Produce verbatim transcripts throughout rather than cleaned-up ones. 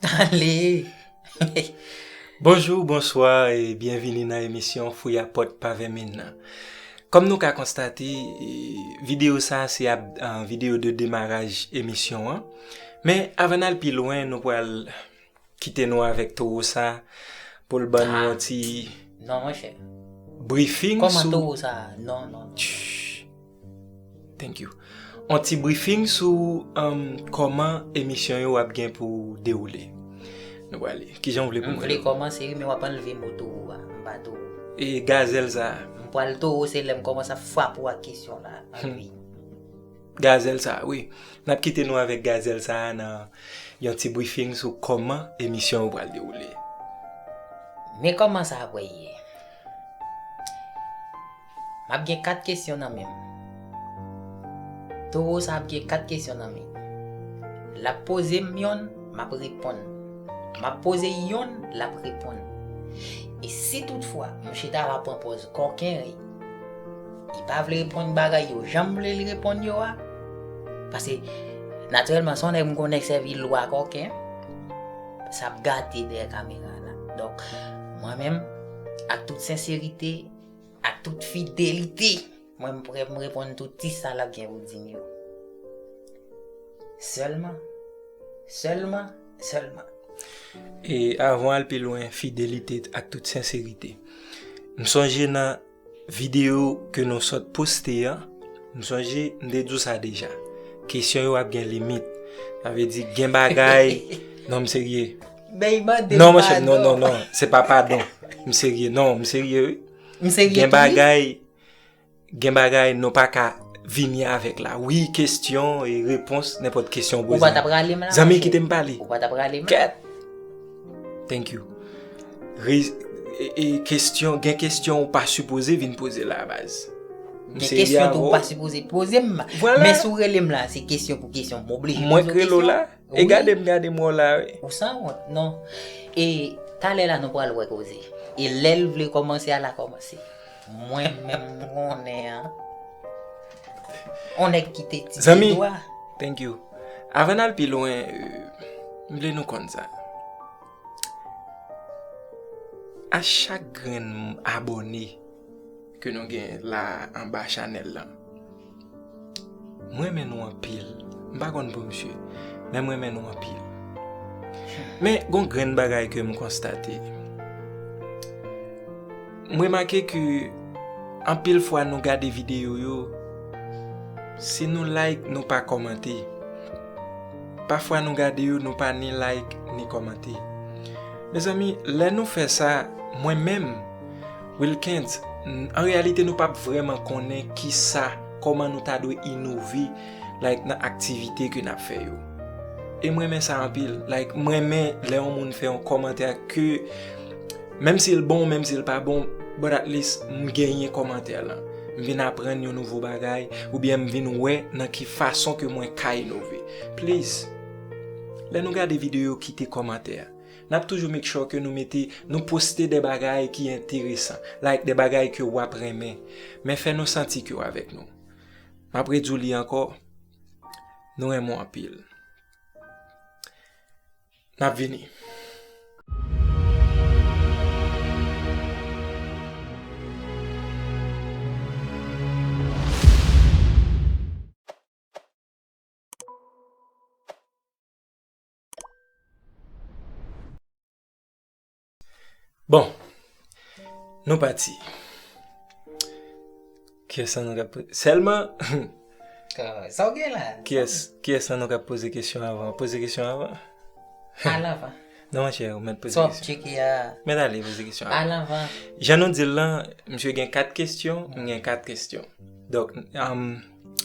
Ale! Bonjou, bonswa e byenvini nan emisyon Fouyapòt pa Vèmin nan. Kòm nou ka konstate, e, videyo sa a se ap, an, videyo de demaraj emisyon an. Men avan n al pi lwen, nou pral kite nou avèk towo sa pou l ban nou yon ti Non, monchè. Briefing Kòman sou towo sa a? Non, non, non. Shh. Thank you. On ti briefing sou, um, kòman emisyon yo ap gen pou dewoule. Nou prale. Kijan w vle pou M mwen vle yo? Kòmanse, wi, men w ap anlve mo towo a. M pa towo. E gazèl sa a? M pral towo, se lè m kòmanse ap frape w ak kesyon la. Anvi. Gazèl sa a, wi. N ap kite nou avèk gazèl sa a nan yon ti briefing sou kòman emisyon yo pral dewoule. Men kòman sa ap ye? M ap gen kat kesyon nan men m. Towo sa ap gen kat kesyon nan men l. L ap poze m yonn, m ap reponn. M ap poze yonn, l ap reponn. E si toutfwa, m chita la pran pòz kòken, li pa vle reponn bagay yo jan m vle li reponn yo a, paske, natirèlman, se yon nèg m konnen k sèvi lwa kòken, sa ap gate dèyè kamera la. Donk, mwen menm, ak tout senserite, ak tout fidelite, mwen m prè pou m reponn tout ti sa l ap gen pou di m yo. Sèlman, sèlman, sèlman. E avan w al pi lwen, fidelite ak tout senserite. M sonje nan videyo ke nou sot poste a, m sonje m te di w sa deja. Kesyon yo ap gen limit. Sa vle di gen bagay, non, m serye. Men li mande m padon. Non, monchè, non, non, non, se pa padon. M serye, non, m serye, wi. M serye tou, wi. Gen bagay, gen bagay nou pa ka vini avèk la. Wi, kesyon e repons, nenpòt kesyon w poze. Ou pa t ap rale m la, monchè. Zanmi, kite m pale. Ou pa t ap rale m la. Kèt. Thank you. Re- e, e, kesyon, gen kesyon ou pa sipoze vin poze la, baz. M serye avè w. Gen kesyon tou ou pa sipoze poze m. Vwala. Men si w rele m la, se kesyon pou kesyon. M oblije poze w kesyon. Mwen k rele w la. E gade m, gade m wè w la, wi. Ou sanwont, non. E talè la nou pral wè koze. E lè l vle kòmanse a, l a kòmanse. Mwen menm m konnen an. On nèg ki te ti dwa. Zanmi, thank you. Avan n al pi lwen, euh, m vle nou konn sa. A chak grenn abòne ke nou gen la anba chanèl lan, mwen renmen nou anpil. M pa konn pou misye, men mwen renmen nou anpil. Men gon grenn bagay ke m konstate. M remake ke anpil fwa nou gade videyo yo, si nou like, nou pa kòmante. Pafwa nou gade yo, nou pa ni like, ni kòmante. Mezanmi, lè nou fè sa, mwen menm, Wilkens, n- an reyalite, nou p ap vrèman konnen kisa, kòman nou ta dwe inove, like, nan aktivite ke n ap fè yo. E mwen renmen sa anpil. Like, mwen renmen lè yon moun fè yon kòmantè ke, menm si l bon, menm si l pa bon, but at least m genyen kòmantè lan. M vin aprann yon nouvo bagay, oubyen m vin wè nan ki fason ke mwen ka inove. Please, lè nou gade videyo, kite kòmantè a. N ap toujou make sure ke nou mete, nou poste de bagay ki enteresan, like de bagay ke w ap renmen, men fè nou santi ke w avèk nou. M ap redi w li ankò, nou renmen w anpil. N ap vini. Bon, nou pati. Kiyès la nou ka poze? Sèlman, Ka- sa w gen la? Kiyès, kiyès la nou ka poze kesyon avan? Poze kesyon avan? Al anvan. Non, monchè, ou mèt poze kesyon. Sa w ap tcheke a? Mèt ale poze kesyon avan. Al anvan. Jan nou di l lan, misye gen kat kesyon, m gen kat kesyon. Donk, um,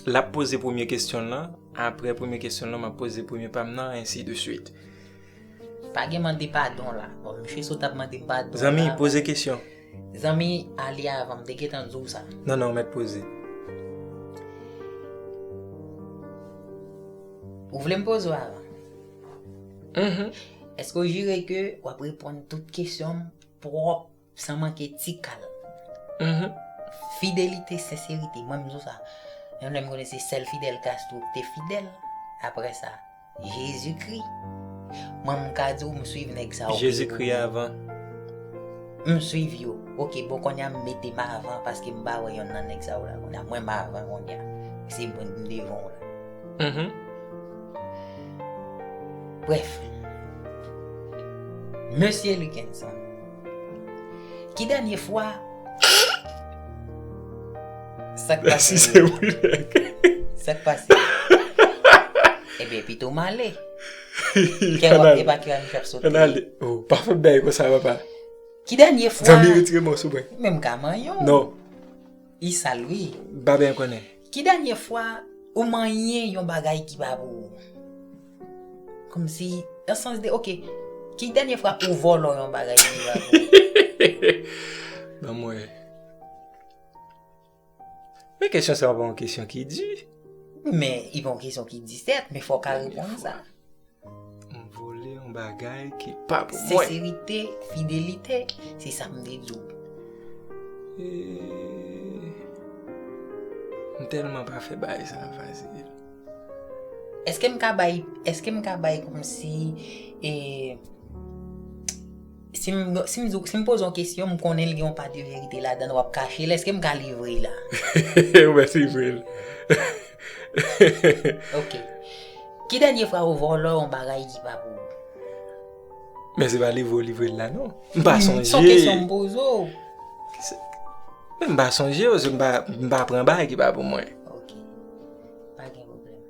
l ap poze premye kesyon l lan, apre premye kesyon l lan, m ap poze premye pa m nan, ainsi de suite. Pa gen mande padon la. Bon, misye sot ap mande m padon la. Zanmi, poze kesyon. Zanmi, ale avan, m te gentan di w sa. Non, non, ou mèt poze. Ou vle m poze w avan? Mhm. Èske w jire ke w ap reponn tout kesyon m pwòp, san manke ti kal? Mhm. Fidelite, senserite, mwen m di w sa. Menm lè m konnen se sèl Fidel Castro ki te fidèl. Apre sa, Jezikri. Mwen, m ka di w, m swiv nèg sa yo. Jezikri avan. M swiv yo. Ok, bon, kounye a m mete m avan paske m pa wè yonn nan nèg sa yo la. Kounye a mwen m avan kounye a. Se mwen m devan w la. Mhm. Bref. Mesye Luckenson, ki dènye fwa sa k pase? Mèsi, se ou, nèg. Sa k pase? Ebyen, pito m ale. Kè w ap, e pa kè a m ap sote. Ann ale. Oh, pa fè bagay konsa, papa. Ki dènye fwa? Zanmi, retire mò sou mwen. Men m ka manyen w. Non. Li sal, wi. M pa byen konnen. Ki dènye fwa ou manyen yon bagay ki pa pou ou? Kòmsi, nan sans de, ok, ki dènye fwa ou vòlò yon bagay ki pa pou ou? Ban m wè. Men kesyon sa a pa yon kesyon ki di. Men, li pa yon kesyon ki di, sèt, men fò w ka reponn sa. M vòlè yon bagay ki pa pou mwen. Senserite, fidelite, se sa m te di w. E, m tèlman pa fè bagay sa a fasil. Èske m ka bay, èske m ka bay kòmsi, e, si m, si m, si m poze yon kesyon, m konnen l gen yon pa de verite ladan l, w ap kache l, èske m ka livre l la? Ou mèt livre l. Ok. Ki dènye fwa ou vòlò yon bagay ki pa pou ou? Men se pa livre w livre l la, non. M pa sonje. Se yon kesyon m poze w. Men m pa sonje, paske m pa, m pa pran bagay ki pa pou mwen. Ok. Pa gen pwoblèm.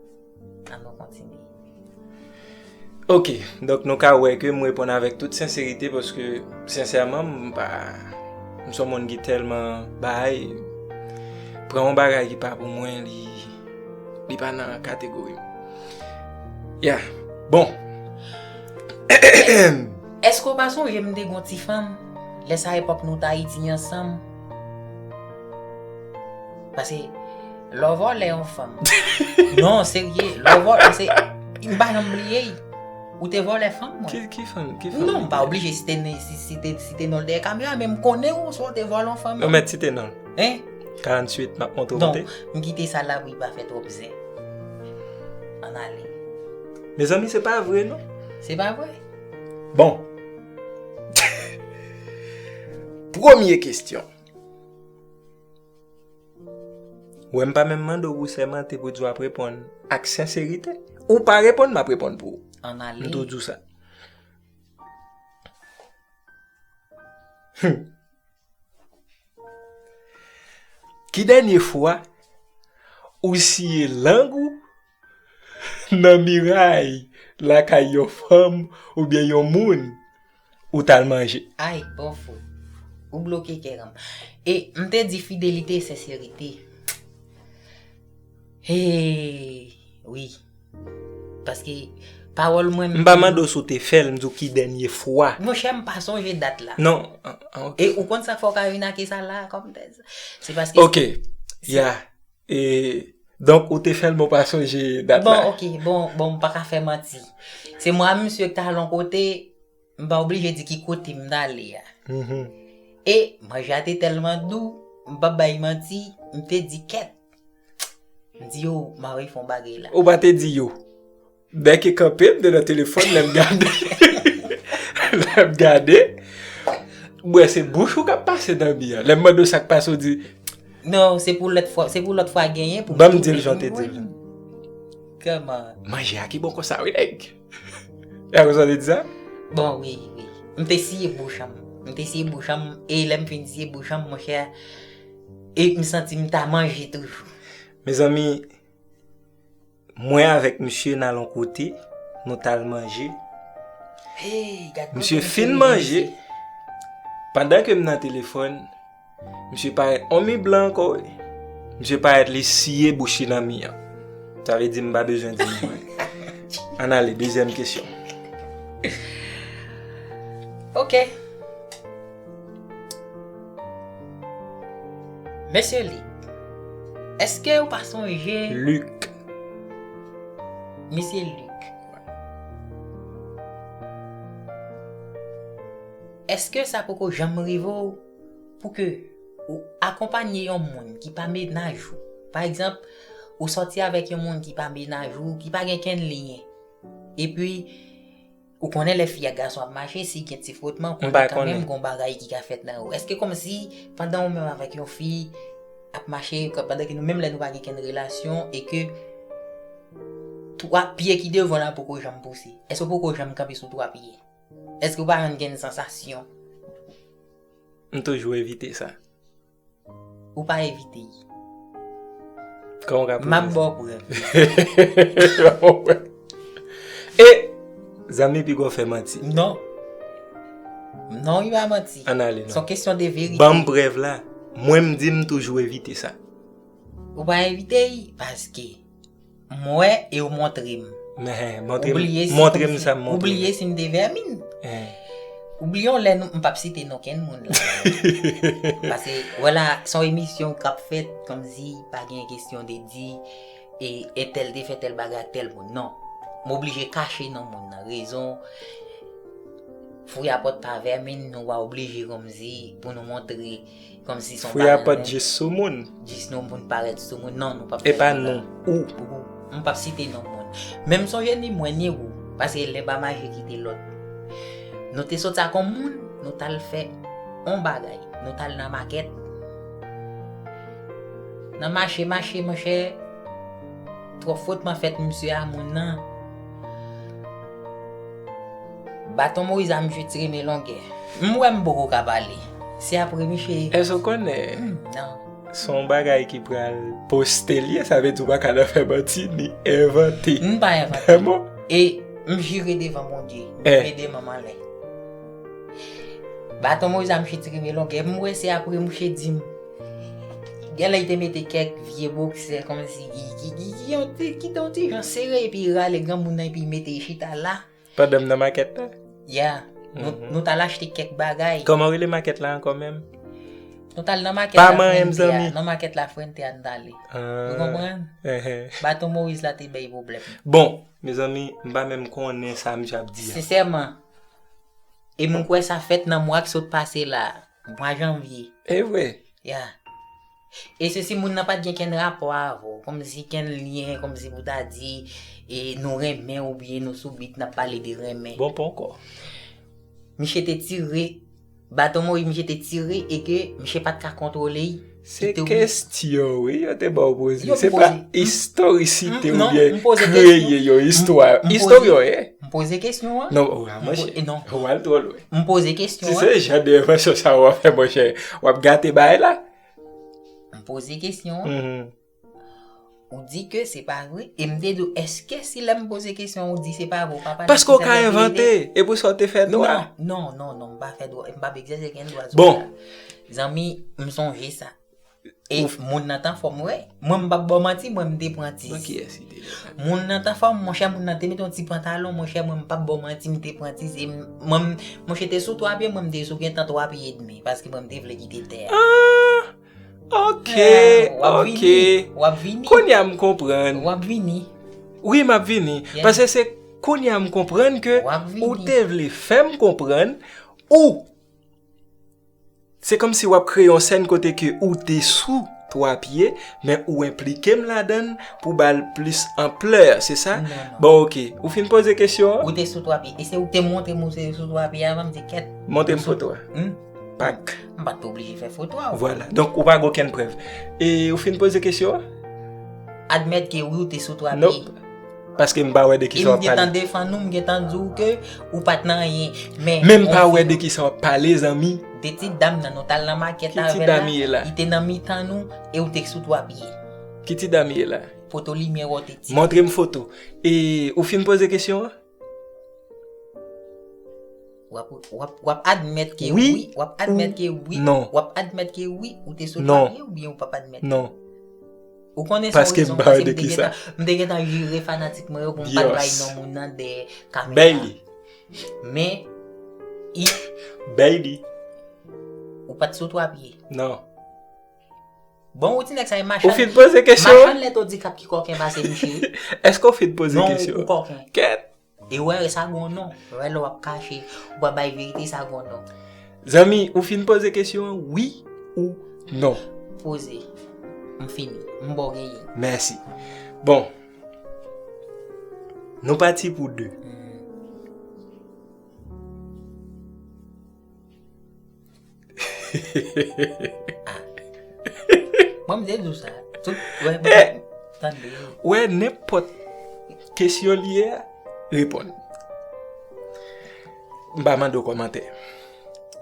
Ann nou kontinye. Ok, donk nou ka wè ke m reponn avèk tout senserite paske, sensèman, m pa, m se yon moun ki tèlman bay, pran yon bagay ki pa pou mwen, li, li pa nan kategori m. Ya, bon. Èske w pa sonje m te gon ti fanm? Lè sa epòk nou t Ayiti ansanm. Paske lè w vòlè yon fanm. Non, serye, lè w vòlè, se, m pa janm bliye. Ou te vòlè fanm mwen. Ki, ki fanm, ki fanm? Non, m pa oblije site, si, site, site non l dèyè kamera, men m konnen w, si w te vòlè yon fanm. Ou mèt site non l. Hein? Karanntuit, m ap montre w kote. Non, m kite sa la pou li pa fè twòp zen. Ann ale. Mezanmi, se pa vre, non. Se pa vre. Bon. Premye kesyon. Ou wè m pa menm mande w pou sèmante pou di w ap reponn ak senserite. Ou pa reponn, m ap reponn pou ou. Ann ale. M tou di w sa. Hmm. Ki dènye fwa ou siye lang ou nan miray lakay yon fanm oubyen yon moun ou t al manje? Ay, bon fou. Ou bloke kè m. E m te di fidelite e senserite. Hey, wi. Paske pawòl mwen. M pa mande w si w te fè l, m di w ki dènye fwa. Monchè, m pa sonje dat la. Non, an, an, ok. E ou konn sa k fè w ka vin ak sa la, kòm tèz? Se paske. Ok, se ya. E, donk, ou te fè l, men w pa sonje dat la. Bon, ok, bon, bon, m pa ka fè manti. Se mwen ak misye k t al yon kote, m pa oblije di ki kote m t ale a. Mhm. E manje a te tèlman dou, m p ap bay manti, m te di kèt. M di yo, m a fè yon bagay la. Ou pa te di yo. Bèk e kanpe, m te nan telefòn, lè m gade. Lè m gade, m wè se bouch ou k ap pase nan mi an. Lè m mande w sa k pase, w di. Non, se pou lòt fwa, se pou lòt fwa genyen pou m. Ban m di l jan w te di l. Kòman? Manje a ki bon konsa, wi, nèg. E a konsa w te di sa? Bon, wi, wi. M te siye bouch an m. M te siye bouch an m, e lè m fin siye bouch an m, monchè, e m santi m ta manje toujou. Mezanmi, mwen avèk misye n al yon kote, nou t al manje. Hey, gad. Misye fin manje, pandan ke m nan telefòn, misye parèt on mi blan ankò, wi. Misye parèt li siye bouch li nan mi an. Sa vle di m pa bezwen di non. Ann ale, dezyèm kesyon. Ok. Mesye Lik, èske ou pa sonje. Lik. Mesye Lik. Èske sa poko janm rive w pou ke ou akonpanye yon moun ki pa mennaj ou? Pa egzanp, ou sòti avèk yon moun ki pa mennaj ou, ki pa gen kenn liyen. Epi, Ou konnen lè fi ak gason ap mache, si gen ti frotman, ou konnen kanmenm gen yon bagay ki ka fèt nan yo. Èske kòmsi, pandan ou menm avèk yon fi ap mache, pandan ke nou menm lè nou pa gen kenn relasyon, e ke twa pye ki devan la poko janm pouse, èske ou poko janm kanpe sou twa pye? Èske ou pa janm gen sansasyon? M toujou evite sa. Ou pa evite l. Kòman w ka pwouve sa? M ap ba w prèv. E zanmi, piga w fè manti. Non. Non, li pa manti. Ann ale non. Se yon kesyon de verite. Ban m prèv la. Mwen, m di m toujou evite sa. Ou pa evite l paske m wè e w montre m. Ou bliye si, montre m sa m montre. Ou bliye si m te vèmin. Ou bliye yon lè nou, m p ap site non kenn moun la. Paske, wè la, se yon emisyon k ap fèt, kòmsi pa gen kesyon de di, e entèl te fè tèl bagay ak tèl moun. Non. M oblije kache non moun nan. Rezon, fouye pòt pa vèmin, nou pa oblije kòmsi pou nou montre kòmsi se yon bagay. Fouye pòt jis sou moun. Jis nou moun parèt sou moun. Non, nou p ap fè sa. E pa non, ou. Ou. M p ap site non moun. Men m sonje ni mwen ni ou, paske lè pa mache kite lòt. Nou te sot ak yon moun, nou t al fè yon bagay. Nou t al nan makèt. Nan mache, mache, monchè, twòp frotman fèt misye a moun nan. Baton Moyiz a misye tire men longè. M wè m poko ka pale. Se apre misye. Èske w konnen? Hmm, non. Se yon bagay ki pral poste l ye, sa vle di w pa ka nan fè manti ni envante. M pa envante. E m jire devan Bondye, m jire de manm anlè. Baton Moyiz a misye tire men longè. M wè se apre misye di m. Genlè li te mete kèk vye boksè kòmsi ki, ki, ki, ki, yon ti, ki te yon ti jan sere epi li rale granmoun nan epi li mete li chita la. Pandan m nan makèt la? Ya. Nou, nou t al achte kèk bagay. Kòman rele makèt la ankò menm? Nou t al nan makèt la Frente a. Nan makèt la Frente a nou t ale. Ou konprann? Baton Moyiz la te bay pwoblèm. Bon, mezanmi, m pa menm konnen sa misye ap di a. Sensèman. E m kwè sa fèt nan mwa k sot pase la. Mwa janvye. E vre? Ya. E se si moun nan pa t gen kenn rapò avè w, kòmsi kenn lyen, kòmsi pou ta di, e nou renmen oubyen nou sou bit n ap pale de renmen. Bon, ponkò. Misye te tire, baton Moyiz misye te tire e ke misye pa t ka kontwole l. Se kesyon, wi, yo te ba w poze. Se pa istorisite oubyen kreye yon istwa. Istoryen w ye. M poze kesyon an. Non, ou al twò lwen. M poze kesyon an. Si se jan de envansyon sa w ap fè, monchè, w ap gate bagay la. M poze kesyon an. Ou di ke se pa vre. E m te di w, èske si lè m poze kesyon an, ou di se pa vre, ou pa pale? Paske w ka envante. E pou sa w te fè dwa. Non, non, non, m pa fè dwa. M p ap egzèse kenn dwa sou sa. Bon. Zanmi, m sonje sa. E moun nan t anfòm, wi. Mwen, m p ap ba w manti, mwen, m te pran tis. Bon, kiyès ki te gen sa? Moun nan t anfòm, monchè, moun nan te mete yon ti pantalon, monchè, mwen, m p ap ba w manti, m te pran tis. E mwen, monchè, te sou twa pye, mwen, m te sou gentan twa pye edmi, paske mwen, m te vle kite tè a. Ah, ok, ok. W ap vini. W ap vini. Kounye a m konprann. W ap vini. Wi, m ap vini. Paske se kounye a m konprann ke ou te vle fè m konprann ou Se kòmsi w ap kreye yon sèn kote ke ou te sou twa pye, men ou enplike m ladan l pou ba l plis anplè, se sa? Non, non. Bon, ok. Ou fin poze kesyon an? Ou te sou twa pye. E se ou ki te montre m ou te sou twa pye avan m di kèt. Montre m foto a. Hmm? Pak. M pa t oblije fè foto a. Vwala. Donk, ou pa gen okenn prèv. E ou fin poze kesyon an? Admèt ke wi, ou te sou twa pye. Nope. Paske m pa wè de kisa w ap pale. E m gentan defann ou, m gentan di w ke ou pa t nan anyen. Men, men m pa wè de kisa w ap pale, zanmi. De ti dam nan, nou t al nan makèt avè l la, li te nan mitan nou, e ou te sou twa pye. Ki ti dam ye la? Poto limyè wè w te tire. Montre m foto. E ou fin poze kesyon an? W ap, w ap, w ap admèt ke wi, w ap admèt ke wi, w ap admèt ke wi, ou te sou twa pye oubyen ou p ap admèt? Non. Ou konnen sa w rezon, paske m te gentan, m te gentan jire fanatik mwen yo pou m pa t bay non moun nan dèyè kamera. Bay li. Men, i. Bay li. Ou pa t sou twa pye. Non. Bon, ou ti nèg sa e machann. Ou fin poze kesyon an? Machann lèt odikap ki kòken pase misye. Èske ou fin poze kesyon an? Non, ou kòken. Kèt. E wè, sa gon non. Wè, lè w ap kache, ou pa bay verite, sa gon non. Zanmi, ou fin poze kesyon an, wi ou non? Poze. M fini. M ba w genyen. Mèsi. Bon. Nou pati pou de. Hmm. Mwen, m te di w sa. Tout, wè, eh, tande. Wè, nenpòt kesyon li ye a, reponn. M pa mande w kòmantè.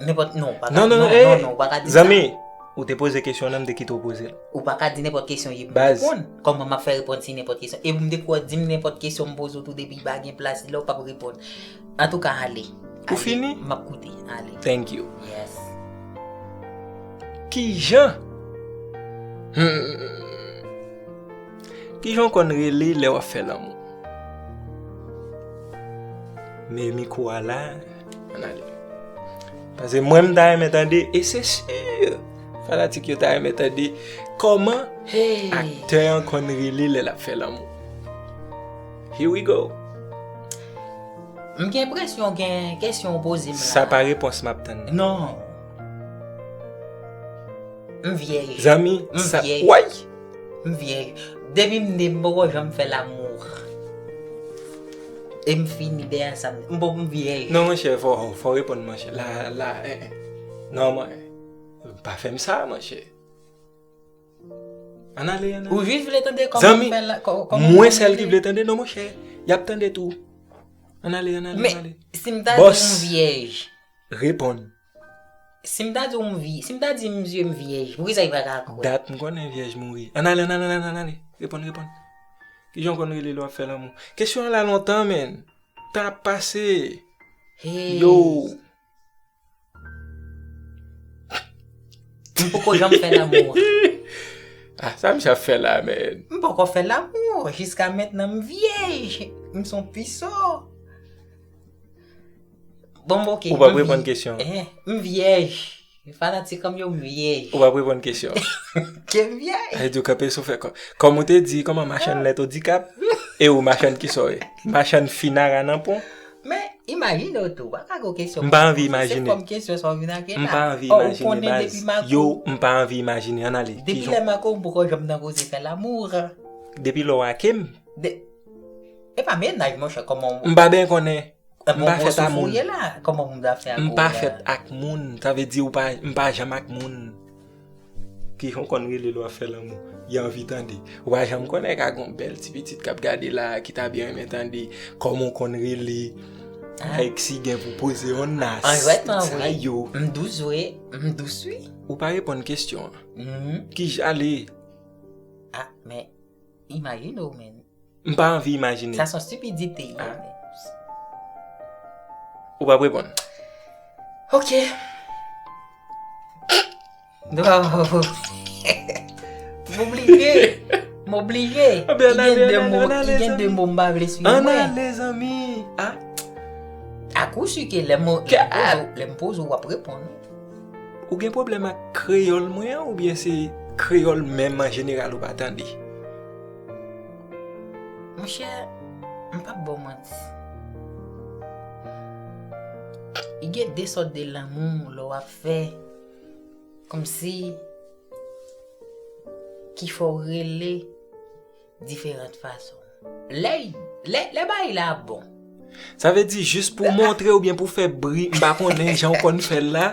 Nenpòt, non, ou pa ka, non, non, non, eh, non, non, ou pa ka di sa. Zanmi, ou te poze kesyon nan, m te kite w poze l. Ou pa ka di nenpòt kesyon ye pou m reponn. Kòman m ap fè reponn si nenpòt kesyon? E pou m te kwè di m nenpòt kesyon m poze w tou depi pa gen plas, lè w p ap reponn. Antouka, ale. Ou fini? M ap koute. Ale. Thank you. Yes. Kijan? Hmm. Kijan w konn rele lè w ap fè lanmou? Men mikwo a la, ann ale. Paske mwen, m ta renmen tande, e se si fanatik yo ta renmen tande kòman aktè an konn rele lè l ap fè lanmou. Here we go. M gen enpresyon gen kesyon w poze m la. Sa pa repons m ap tann. Non. M vyèj. Zanmi, m vyèj. Way. M vyèj. Depi m ne m poko janm fè lamour. E m fini dèyè sa. M bon, m vyèj. Non, monchè, fò, fò reponn, monchè. La, la, eh, eh. Non, mwen, pa fè m sa, monchè. Ann ale, ann ale. Ou jis vle tande kòman m fè la, kò-, kòman m fè la? Mwen sèl ki vle tande, non, monchè. Y ap tande tou. Ann ale, ann ale, ann ale. Men, si m ta di w m vyèj. Reponn. Si m ta di w m vi-, si m ta di msye m vyèj, poukisa li pa ka kwè? Dat m konnen vyèj mouri. Ann ale, ann ale, ann ale, ann ale. Reponn, reponn. Kijan w konn rele lè w ap fè lanmou? Kesyon an la lontan, men. Tan ap pase. Hey. Yo. M poko janm fè lanmou. Ah, sa misye ap fè la, men. M poko fè lanmou. Jiska mentnan, m vyèj. M se yon piso. Bon, ok. Ou p ap reponn kesyon an. Eh, m vyèj. Fanatik an m yo, m vyèj. Ou p ap reponn kesyon an. Ke m vyèj. Ay, di w kanpe sou fè kò. Kòm ou te di, kòman machann lèt odikap? E ou machann ki sa w ye? Machann finara nan pon? Men, imajine w tou, pa ka gwo kesyon. M pa anvi imajine. Se fòm kesyon sa w vin ak la. M pa anvi imajine, baz. Yo, m pa anvi imajine. Ann ale. Depi lè Marco, m poko janm nan koze fè lamour. Depi lè w ake m. E pa mennaj, monchè, kòman w... M pa byen konnen. M pa fèt a moun. Kòman moun ta fè ak ou? M pa fèt ak moun. Sa vle di ou pa, m pa janm ak moun. Kijan w konn rele lè w ap fè lanmou? Y anvi tande. Ou pa janm konnen ka gon bèl ti pitit k ap gade la, ki ta byen renmen tande kòman w konn rele. Like si gen pou poze yon nas. An jwèt lan, wi. M dous vre, m dous wi. Ou pa reponn kesyon an. Kij ale. Ah, men imajine w, men. M pa anvi imajine. Sa se yon stipidite, men. Ou p ap reponn. Ok. M oblije. M oblije. Ki gen de mo, ki gen de mo m pa vle swiv mwen. Ann ale, zanmi. Ah. Akousike lè m, lè m poze, lè m poze w, w ap reponn. Ou gen pwoblèm ak kreyòl mwen an, oubyen se kreyòl menm an jeneral ou pa tande? Monchè, m p ap ba w manti. Gen de sòt de lanmou lè w ap fè, kòmsi ki fè w rele diferan fason. Lè, lè, lè bagay la ap bon. Sa vle di, jis pou montre oubyen pou fè bri, m pa konnen jan w konn fè l la,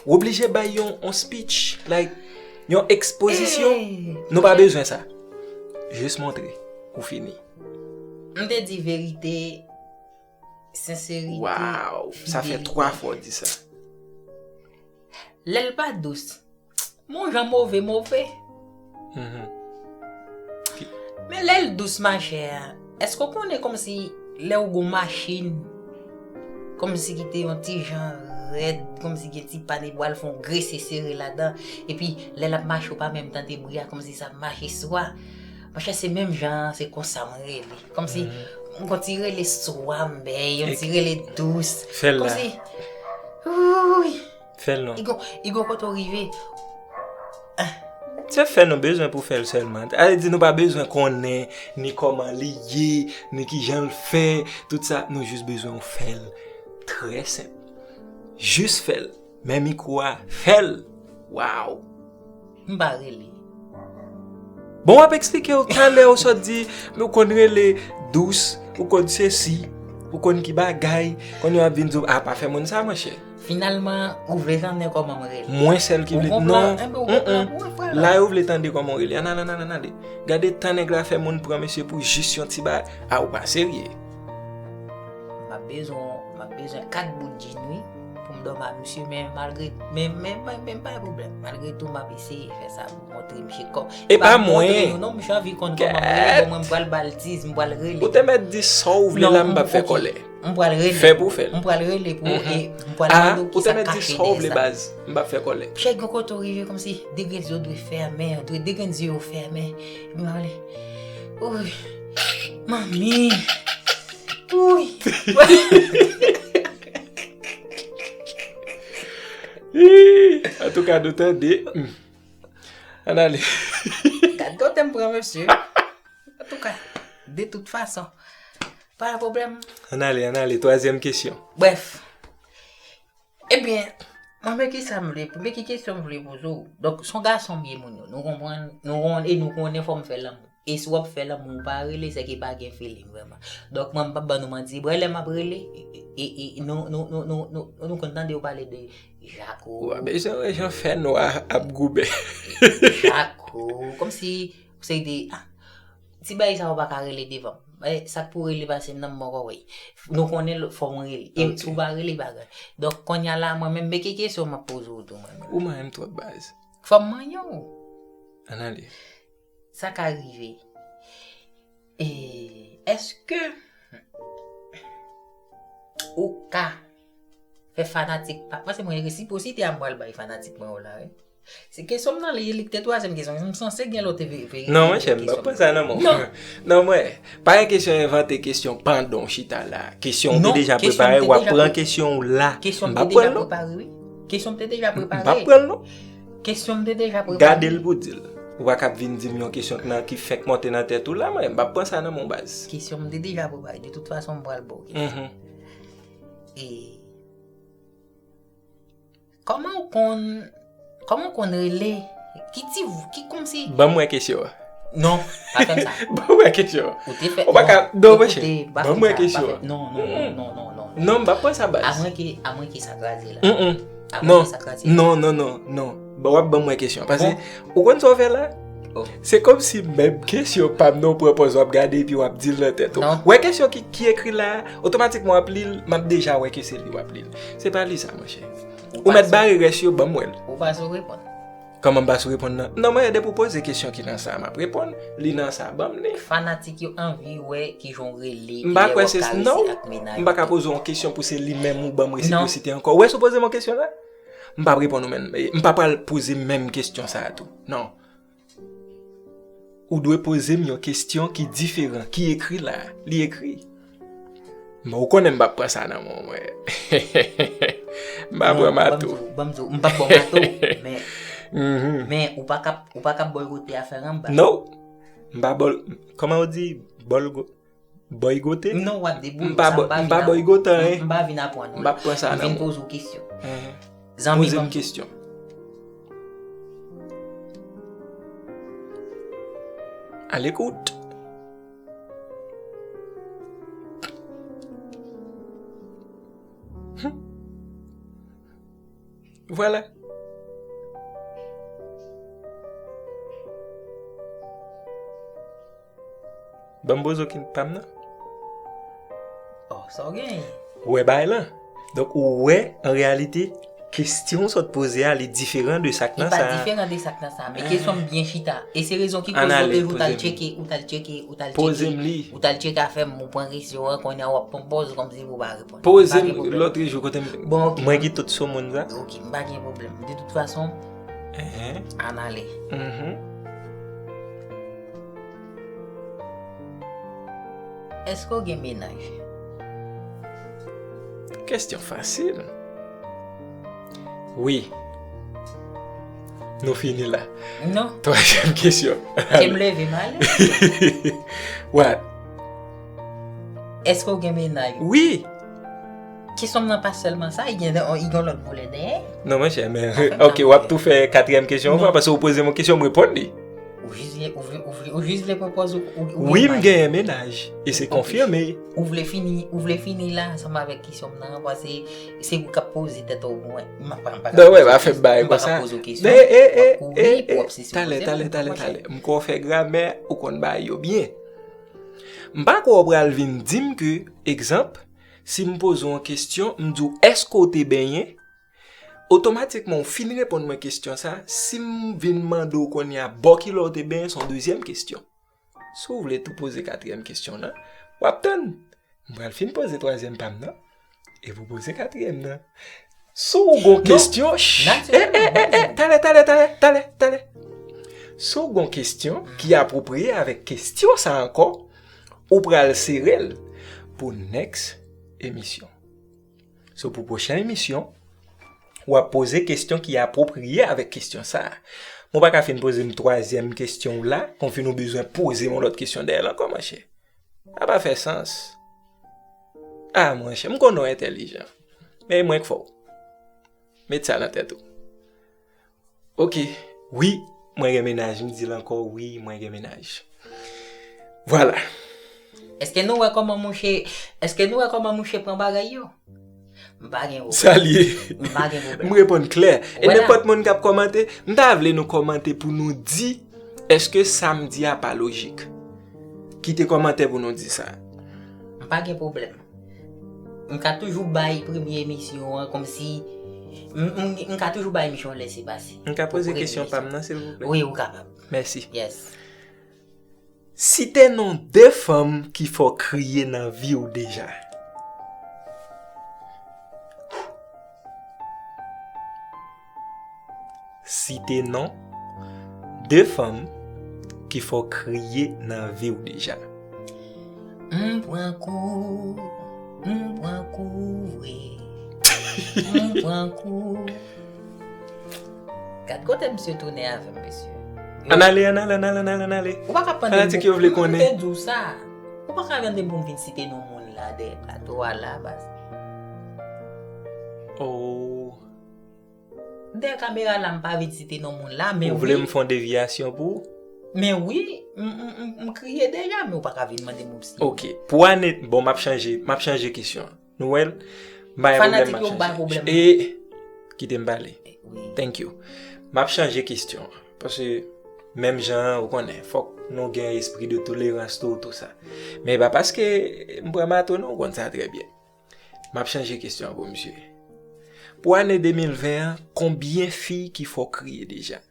w oblije bay yon, yon speech, like, yon ekspozisyon. Nou pa bezwen sa. Jis montre. Ou fini. M te di verite, senserite, fidelite. Wow, sa fè twa fwa w di sa. Lè l pa dous, men yon jan move, move. Men lè l dous, machè, èske w konnen kòmsi lè w gon machin, kòmsi ki te yon ti jan rèd, kòmsi gen ti pàn, epi w al fè yon grese sere ladan, epi lè l ap mache, w pa menm tande bri a, kòmsi sa ap mache sou a. Machè, se menm jan an, se konsa m rele. Kòmsi m gon ti rele swa m bay, yon ti rele dous. Fè l la. Kòmsi, wouy. Fè l non. I gon, i gon kote w rive. Se fè nou bezwen pou fè l sèlman. Sa vle di nou pa bezwen konnen ni kòman li ye, ni kijan l fè, tout sa. Nou jis bezwen w fè l. Trè senp. Jis fè l. Men mikwo a, fè l. Wow. M pa rele. Bon, w ap eksplike w talè, ou sot di, ou konn rele dous, ou konn sesi. Ou konn ki bagay, konn yo ap vin di w, "A, pa fè moun sa, monchè." Finalman, ou vle tande kòman m rele. Mwen sèl ki vle. Ou konprann? Non. Enben, ou konprann? Ou konprann? La, yo vle tande kòman w rele. Ann ale, ann ale, ann ale. Gade tan nèg la fè moun pran mesye pou jis yon ti bagay. A, ou pa serye. M ap bezwen, m ap bezwen kat bout djin, wi, pou m dòmi ak misye, men malgre, men, men, men, men pa gen pwoblèm. Malgre tou, m ap eseye fè sa pou montre misye kò. E pa mwen. M pa montre nou, non, misye anvi konn kòman m rele, bon, mwen, m pral ba l tiz, m pral rele. Ou te mèt di sa w vle la, m p ap fè kòlè. M pral rele. Fè pou fè l. M pral rele pou, e m pral mande w kisa k kache dèyè sa. A, ou te mèt di sa w vle, baz. M p ap fè kòlè. Chèk, yon kote w rive kòmsi de grenn zye w dwe fèmen, dwe, de grenn zye w fèmen. Epi m ap rele. Oy. Manmi. Oy. Antouka, nou tande. Hmm. Ann ale. Gad kote m pran mesye. Antouka, de tout fason, pa gen pwoblèm. Ann ale, ann ale. Twazyèm kesyon. Brèf. Ebyen, mwen, men ki sa m vle, men ki kesyon m vle poze w. Donk, se yon gason m ye, moun yo. Nou konprann, nou konn, e nou konnen fò m fè lanmou. E si w ap fè lanmou, ou pa rele, se ke pa gen feeling vrèman. Donk, mwen, m p ap ban nou manti. Brè, lè m ap rele, e, e, e, nou, nou konn tande yo pale de Jako. Ou ap bezwen wè jan fè nwa ap goumen. Jako, kòmsi, se de, a, ti bagay sa yo pa ka rele devan m. E, sa k pou rele pase m nan m poko wè. Nou konnen l, fò mwen rele. E si w pa rele, bagay. Donk, kounye a la, mwen menm, men ki kesyon m ap poze w tou, mwen menm. Ou manyen m twòp, baz. Fò m manyen w. Ann ale. Sa ka rive. E, èske ou ka fè fanatik pa, paske mwen resipwosite a m pral bay fanatik mwen yo la, wi. Se kesyon m nan li, li k te twazyèm kesyon. M sanse gen lòt ve-, verite kesyon. Non, monchè, m p ap pran sa nan men w. Non. Non, mwen, pa gen kesyon envante kesyon pandan w chita la. Kesyon w te deja prepare, w ap pran kesyon w la. M p ap pran l non. Kesyon m te deja prepare, wi. Kesyon m te deja prepare. M p ap pran l non. Kesyon m te deja prepare. Gade l pou di l. Ou pa kab vin di m yon kesyon k nan, ki fèk monte nan tèt ou la, mwen, m p ap pran sa nan men w, baz. Kesyon m te deja prepare. De tout fason, m pral ba w kesyon. Mhm. E kòman w konn, kòman w konn rele? Ki ti, ki kòmsi. Ban m wè kesyon an. Non, pa fè m sa. Ban m wè kesyon an. Ou te fè, ou pa ka, non, monchè, ban m wè kesyon an. Non, non, non, non, non, non. Non, m p ap pran sa, baz. Amwenke, amwenke sa kraze la. Mm, mm. Non, non, non, non, non. Bon, w ap ban m wè kesyon an. Paske, ou konn sa w fè la? Se kòmsi menm kesyon pa m nan, w pran pòz w ap gade epi w ap di l nan tèt ou. Non. Wè kesyon ki, ki ekri la, otomatikman w ap li l, m ap deja wè ke se li w ap li l. Se pa li sa, monchè. Ou mèt bare rès yo, ban m wè l. Ou pa sou reponn. Kòman m pa sou reponn nan? Non, mwen, depi w poze kesyon ki nan sa, m ap reponn. Li nan sa, ban m li. Fanatik yo anvi wè kijan w rele, kilè w ap karese ak mennaj ou. M pa kwè se, non, m pa ka poze w yon kesyon pou se li menm ou ban m resipwosite ankò. Ou wè si w poze m yon kesyon la? M p ap reponn ou menm. M pa pral poze menm kesyon sa a tou. Non. Ou dwe poze m yon kesyon ki diferan, ki ekri la. Li ekri. Bon, ou konnen m p ap pran sa nan men w, mwen. M pa pran mato. Non, ban m di w, m p ap ba w mato, men, men ou pa kab, ou pa kab bòykote afè ranm ba. Non. M pa bòl-, kòman w di? Bòlgo-, bòykote? Non, w ap debout, m pa bò-, m pa bòykote anyen. M pa vin aprann ou. M p ap pran sa nan men w. M vin poze w kesyon. Zanmi, poze m kesyon. À l'écoute. Vwala. Ban m bozo ki pa m nan. Oh, sa w genyen? Ou wè bagay lan? Donk, ou wè, an reyalite, kesyon w sot poze a, li diferan de sa k nan sa a. Li pa diferan de sa k nan sa a, men kesyon m byen chita. E se rezon ki koz yo toujou t al tcheke, ou t al tcheke, ou t al tcheke, ou t al tcheke afè m, ou pran kesyon an, kounye a w ap pran pòz kòmsi pou w pa reponn. Poze m lòt jou kote m, mwen ki tout sou moun sa. Ok, m pa gen pwoblèm. De tout fason, ann ale. Èske w gen mennaj? Kesyon fasil. Wi. Nou fini la. Non. Twazyèm kesyon. Ke m leve m ale. What? Èske w gen mennaj? Wi. Kesyon m nan pa sèlman sa, i gen, i gen lòt volè dèyè. Non, monchè, men, ok, w ap tou fè katriyèm kesyon ankò, paske ou poze m yon kesyon, m reponn li. Ou jis vle, ou vle, ou vle, ou jis vle pran pòz ou, ou, ou Wi, gen m may. Gen mennaj. E se Ok. Konfime. Ou vle fini, ou vle fini la ansanm avèk kesyon m nan, paske se ou k ap poze tèt ou mwen. M pa, m pa ka Non, wè, poze pa fè kesyon. Bagay M pa konsa. Ka poze w kesyon. E, e, e, M ap kouri e, pou e, obsesyon talè, poze m, talè, talè, mwen. Talè. M kwè w fè gramè, ou konn bagay yo byen. M pa kwè w pral vin di m ke, egzanp, si m poze w yon kesyon, m di w, èske w te benyen? Otomatikman, ou fin reponn mwen kesyon sa, si m vin mande w kounye a, bò kilè w te benyen, se yon dezyèm kesyon. Si w vle tou poze katriyèm kesyon nan, w ap tann. M pral fin poze twazyèm pa m nan, epi w poze katriyèm nan. Si w gon Non, kesyon, ch- natirèlman, eh, eh, eh, mwen eh, di w. Talè, talè, talè, talè, talè. Si w gon kesyon ki apwopriye avèk kesyon sa ankò, ou pral sere l pou next emisyon. So, pou pwochen emisyon, w ap poze kesyon ki apwopriye avèk kesyon sa a. Mwen pa ka fin poze m twazyèm kesyon w la, konn fin ou bezwen poze m yon lòt kesyon dèyè l ankò, monchè. Sa pa fè sans. Ah, monchè, m konnen w entèlijan. Men mwen k fè w. Met sa nan tèt ou. Ok. Wi, mwen gen mennaj. M di l ankò, wi, mwen gen mennaj. Vwala. Èske nou wè kòman mouche, èske nou wè kòman mouche pran bagay yo? M pa gen pwoblèm. Sa l ye? M pa gen pwoblèm. M reponn klè. E Wè la. Nenpòt moun k ap kòmante, m ta vle nou kòmante pou nou di èske sa m di a pa lojik. Kite kòmantè pou nou di sa. M pa gen pwoblèm. M ka toujou bay premye emisyon an kòmsi m, m, m ka toujou bay emisyon an lèse pase. M ka poze Pou premye kesyon pa m emisyon. Nan, silvouplè? Wi, ou kapab. Mèsi. Yes. Site non de fanm ki fè w kriye nan vi w deja. Site non de fanm ki fè w kriye nan vi w deja. M pran kou, m pran kou vre. M pran kou. Gad kote misye tounen avè m, mesye. Ann ale, ann ale, ann ale, ann ale, ann ale. Ou pa ka mande m Fanatik pou, yo vle m konnen. Te di w sa. Ou pa ka mande m pou m vin site non moun la dèyè plato a la, baz. Oh. Dèyè kamera la, m pa vin site non moun la, men Ou vle wi. M fè yon devyasyon pou ou? Men wi, m, m, m, m kriye deja, men ou pa ka vin mande m pou m site. Ok. Pou ane, bon, m ap chanje, m ap chanje kesyon an. Nou wè l? M pa gen pwoblèm, Fanatik m ap yo bay chanje. Pwoblèm. E, kite m pale. Wi. Thank you. M ap chanje kesyon an. Paske, menm jan an, ou konnen, fòk nou gen espri de tolerans tou, tou sa. Men pa paske m pran mato, non, ou konn sa trè byen. M ap chanje kesyon an pou misye. Pou ane de mil ven an, konbyen fi ki fè w kriye deja?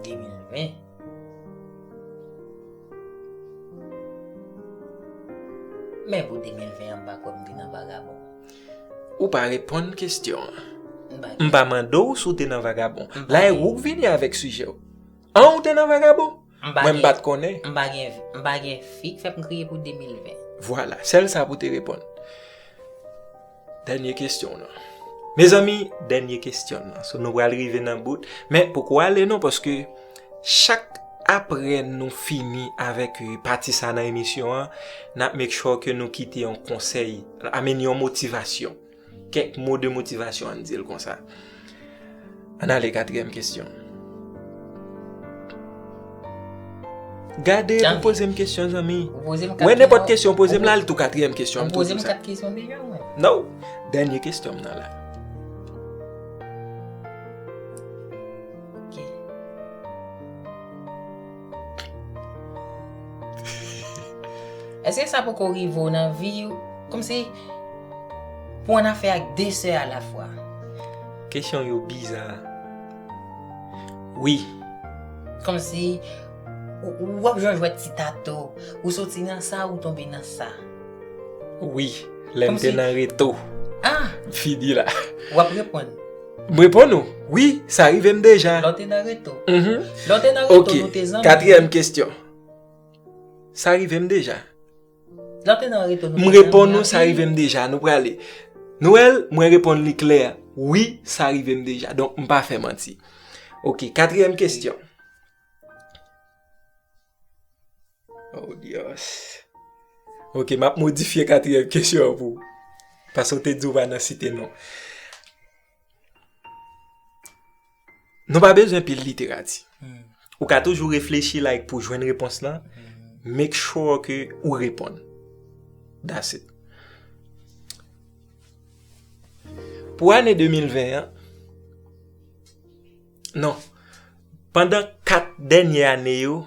De mil ven. Men pou de mil ven an, m pa kwè m te nan vagabon. Ou pa reponn kesyon an. M pa M pa mande w si w te nan vagabon. M pa La, e gen ou k vini avèk sijè w. An, ou te nan vagabon? M pa Mwen, m gen pa t konnen. M pa gen, m pa gen fi k fè m kriye pou de mil ven. Vwala, sèl sa pou te reponn. Dènye kesyon nan. Mezanmi, dènye kesyon nan. So, nou pral rive nan bout. Men, poko ale non, paske chak apre nou fini avèk, eh, pati sa nan emisyon an, n ap make sure ke nou kite yon konsèy, I mean, yon motivasyon. Kèk mo de motivasyon, ann di l konsa. Ann ale katriyèm kesyon. Gade, Tande. Ou poze m kesyon, zanmi. Ou poze m kat Wè, nenpòt kesyon. Kesyon, poze m Ou la, al tou katriyèm kesyon, Ou poze m tou sa. Kat kesyon deja, mwen. No. Dènye kesyon m nan la. Ok. Èske sa poko rive w nan vi w? Kòmsi, pou w annafè ak de sè alafwa. Kesyon yo biza. Wi. Kòmsi, ou, ou w ap jwe jwèt ti tato, ou soti nan sa, ou tonbe nan sa. Wi, lè m te Kòmsi nan reto. Ah! M fini la. W ap reponn. M reponn ou? Wi, sa rive m deja. Lè w te nan reto. Mhm. Lè w te nan reto, Ok, nou te zanmi. Katriyèm kesyon. Sa rive m deja. Lè w te nan reto, nou M te zanmi reponn ou, sa anpil. Rive m deja, nou prale. Noël, mwen reponn li klè. Wi, sa rive m deja. Donk, m pa fè manti. Ok, katriyèm kesyon. Oh, Dios. Ok, m ap modifye katriyèm kesyon an pou ou. Paske w te di w pa nan site non. Nou pa bezwen pil literati. Ou ka toujou reflechi, like, pou jwenn repons lan. Make sure ke ou reponn. That's it. Pou ane de mil ven an, non, pandan kat dènye ane yo,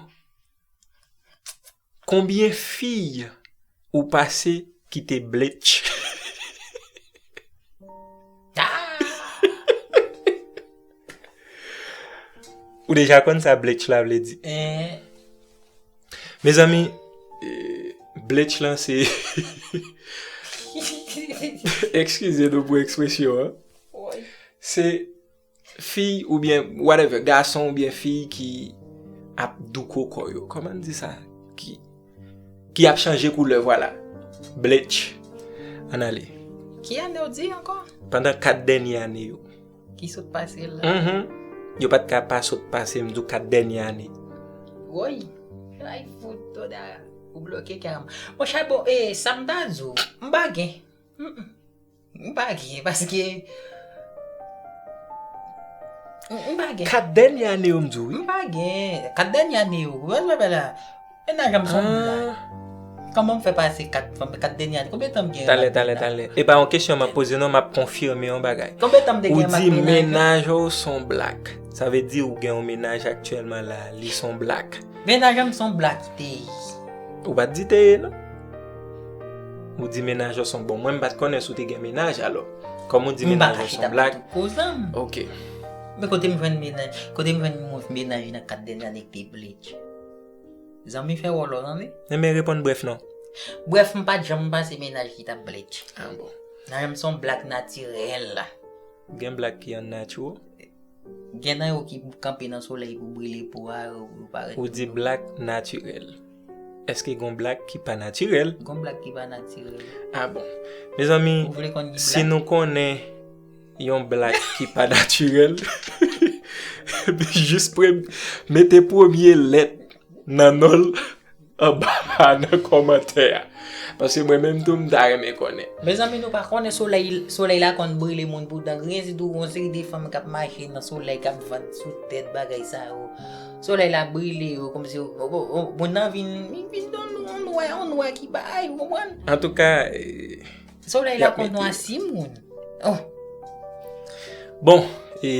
konbyen fi ou pase ki te bletch? Ou deja konn sa bletch la vle di? Mezanmi, eh, bletch lan se eskize nou pou ekspresyon an. Se fi oubyen whatever, gason oubyen fi ki ap douko kò yo. Kòman n di sa? Ki, ki ap chanje koulè, vwala. Bletch. Ann ale. Ki ane w di ankò? Pandan kat dènye ane yo. Ki sot pase la. Mhm. Yo pa t ka pa sot pase, m di w kat dènye ane. Woy. Ay, fout, Toda. Ou bloke kè m. Monchè, bon, e, sa m ta di w, m pa gen. Mm-mm. M pa gen, paske m, m pa gen. Kat dènye ane yo, m di w, wi. M pa gen. Kat dènye ane yo. Wè, wè, wè la. Mennaj an m se yon blag. Kòman m fè pase kat, kat dènye ane? Konbyen tan m gen? Talè, talè, talè. E pa yon kesyon m ap poze, non, m ap konfime yon bagay. Konbyen tan m te gen? Ou di mennaj ou se yon blag. Sa vle di ou gen yon mennaj aktyèlman la, li se yon blag. Mennaj an m se yon blag ki te ye. Ou pa t di te ye, non. Ou di mennaj ou se yon, bon, mwen m pa t konnen si w te gen mennaj, alò. Kòm ou di mennaj ou se yon blag. M pa kache t ap di tout koze m. Ok. Men kote m jwenn mennaj, kote m jwenn mennaj nan kat dènye ane ki te bletch? Zanmi fè wòl ou, zanmi. Men reponn brèf non. Brèf, m pa t janm pase mennaj ki t ap bletch. Ah bon. Mennaj an m se yon blag natirèl. Gen blag ki annatchwèl? Gen nan yo ki kanpe nan solèy pou brile po a, yo, yo parèt. Ou di blag natirèl. Èske gon blag ki pa natirèl? Gon blag ki pa natirèl. Ah bon. Mezanmi, si nou konnen yon blag ki pa natirèl, jis pre-, mete premye lèt nan non l anba a nan kòmantè a. Paske mwen menm tou, m ta renmen konnen. Mezanmi, nou pa konnen solèy, solèy la konn brile moun pou dan griyen. Si tou gon seri de fanm k ap mache nan solèy, k ap vann sou tèt, bagay sa yo. Solèy la brile yo, kòmsi, o, o, o, moun nan vin, vin, vin yon nwè, yon nwè ki bay, ou konprann? Antouka, eh, solèy la konn nwasi moun. Oh. Bon, e,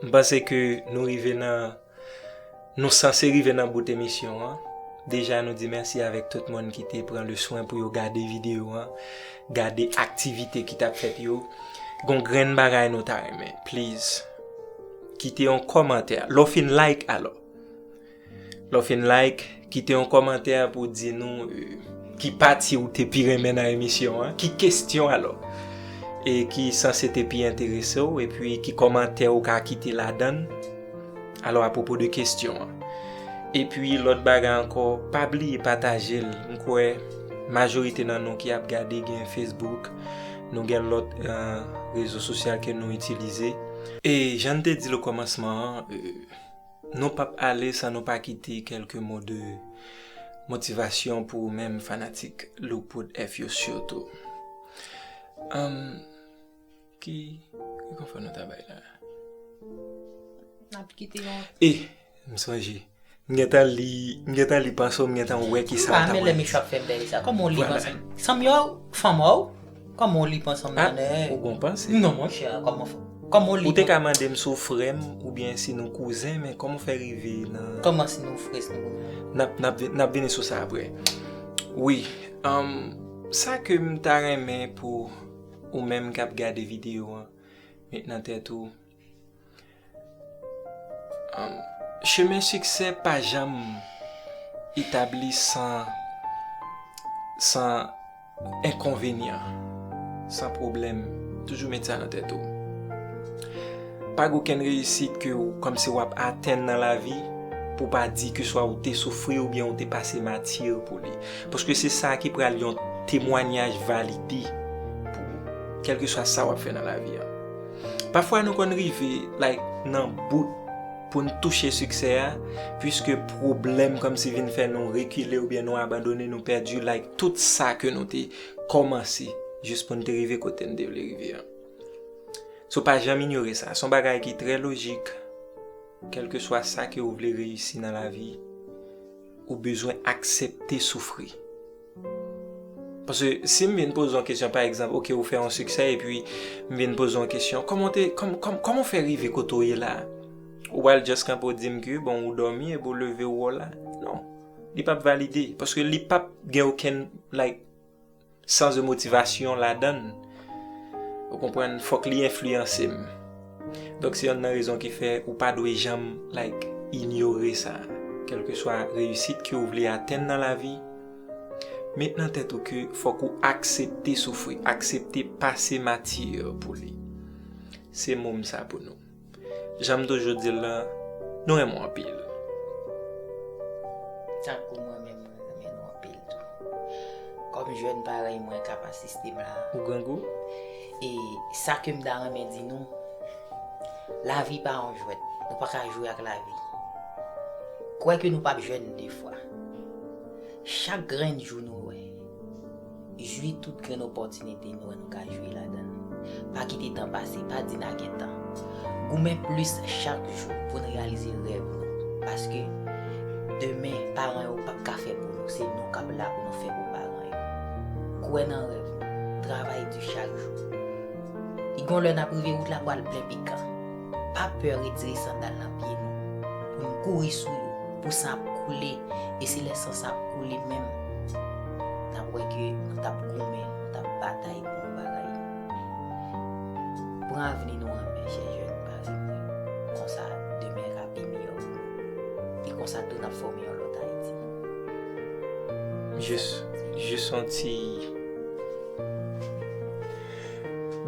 m panse ke nou rive nan Nou sanse rive nan bout emisyon an. Deja, nou di mèsi avèk tout moun ki te pran le swen pou yo gade videyo an, gade aktivite ki t ap fèt yo. Gon grenn bagay nou ta renmen, please, kite yon kòmantè. Lè w fin like, alò. Lè w fin like, kite yon kòmantè pou di nou, euh, ki pati ou te pi renmen nan emisyon an, ki kesyon alò, e ki sanse te pi enterese w, epi ki kòmantè ou ka kite ladan l. Alò, apwopo de kesyon an. Epi, lòt bagay ankò, pa bliye pataje l. M kwè majorite nan nou ki ap gade gen Facebook, nou gen lòt, eh, rezo sosyal ke nou itilize. E jan n te di l okòmansman an, eh, nou p ap ale san nou pa kite kèlke mo de motivasyon pou ou menm fanatik Lookwood F yo sitou. Em, Ki, ki konfò nou ta bay la? N ap kite yon. E, m sonje. M gentan li, m gentan li panse w, m gentan wè ki sa w ta pral di. M pa renmen lè mesye ap fè m bagay sa. Kòman w li panse m? Sanm yo, fanm ou? Kòman w li panse m nan nè? Ou gon panse? Non, monchè, kòman, kòman w li panse? Ou te ka mande m si w frè m oubyen si nou kouzen, men kòman w fè rive nan. Kòman si nou frè, si nou kouzen? N ap, n ap vi-, n ap vini sou sa apre. Wi, um, sa ke m ta renmen pou ou menm k ap gade videyo an, met nan tèt ou, um, chemen siksè pa janm etabli san, san enkonvenyan, san pwoblèm. Toujou met sa nan tèt ou. Pa gen okenn reyisit ke w, kòmsi w ap atenn nan lavi, pou w pa di ke swa ou te soufri oubyen ou te pase mati pou li. Paske se sa ki pral yon temwanyaj valide pou ou, kèlkeswa sa w ap fè nan lavi a. Pafwa nou konn rive, like, nan bout pou n touche siksè a, piske pwoblèm kòmsi vin fè nou rekile oubyen nou abandone, nou pèdi, like, tout sa ke nou te kòmanse jis pou n te rive kote n te vle rive an. So, pa janm inyore sa. Se yon bagay ki trè lojik, Kèlkeswa sa ke ou vle reyisi nan lavi, ou bezwen aksepte soufri. Paske si m vin poze yon kesyon, pa egzanp, oke, ou fè yon siksè, epi m vin poze yon kesyon, kòman w te, kòm, kòm, kòman w fè rive kote w ye la? Ou pral just kanpe w di m ke, bon, ou dòmi, epi w leve, ou wè w la? Non. Li p ap valide, paske li p ap gen okenn, like, sans de motivation ladan l. Ou konprann? Fòk li enfliyanse m. Donk, se yonn nan rezon ki fè ou pa dwe janm, like, inyore sa. Kèlkeswa reyisit ke ou vle atenn nan lavi, met nan tèt ou ke fòk ou aksepte soufri, aksepte pase mati pou li. Se mo m sa pou nou. Jan m toujou di l lan, nou renmen w anpil. Tankou mwen menm, mwen renmen nou anpil tou. Kòm jèn parèy mwen k ap asiste m la, ou grangou? E sa ke m ta renmen di nou, lavi pa yon jwèt. Nou pa ka jwe ak lavi. Kwè ke nou p ap jèn de fwa. Chak grenn jou nou wè, jwi tout grenn opòtinite nou wè nou ka jwi ladan l. Pa kite tan pase, pa di n a gen tan. Goumen plis chak jou pou n reyalize rèv nou. Paske demen, paran yo p ap ka fè pou nou, se nou k ap la pou nou fè pou paran yo. Kwè nan rèv nou, travay di chak jou. Li gon lè n ap rive, wout la pral plen pikan. Pa pè retire sandal nan pye nou, pou n kouri sou yo, pou san ap koule, e se lè san sa ap koule menm, n ap wè ke nou t ap goumen, nou t ap batay pou yon bagay. Pran avni nou an men, chè jèn, pa vin mwen. Konsa, demen ka pi miyò pou nou. E konsa tou, n ap fòme yon lòt Ayiti. Jis, jis yon ti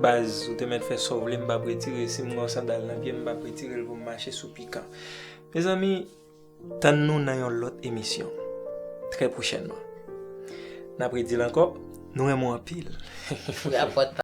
baz, ou te mèt fè sa w vle, m p ap retire. Si m gen yon sandal nan pye m, m p ap retire l pou m mache sou pikan. Mezanmi, tann nou nan yon lòt emisyon. Trè pwochènman. N ap redi l ankò, nou renmen w anpil. Frè Apòt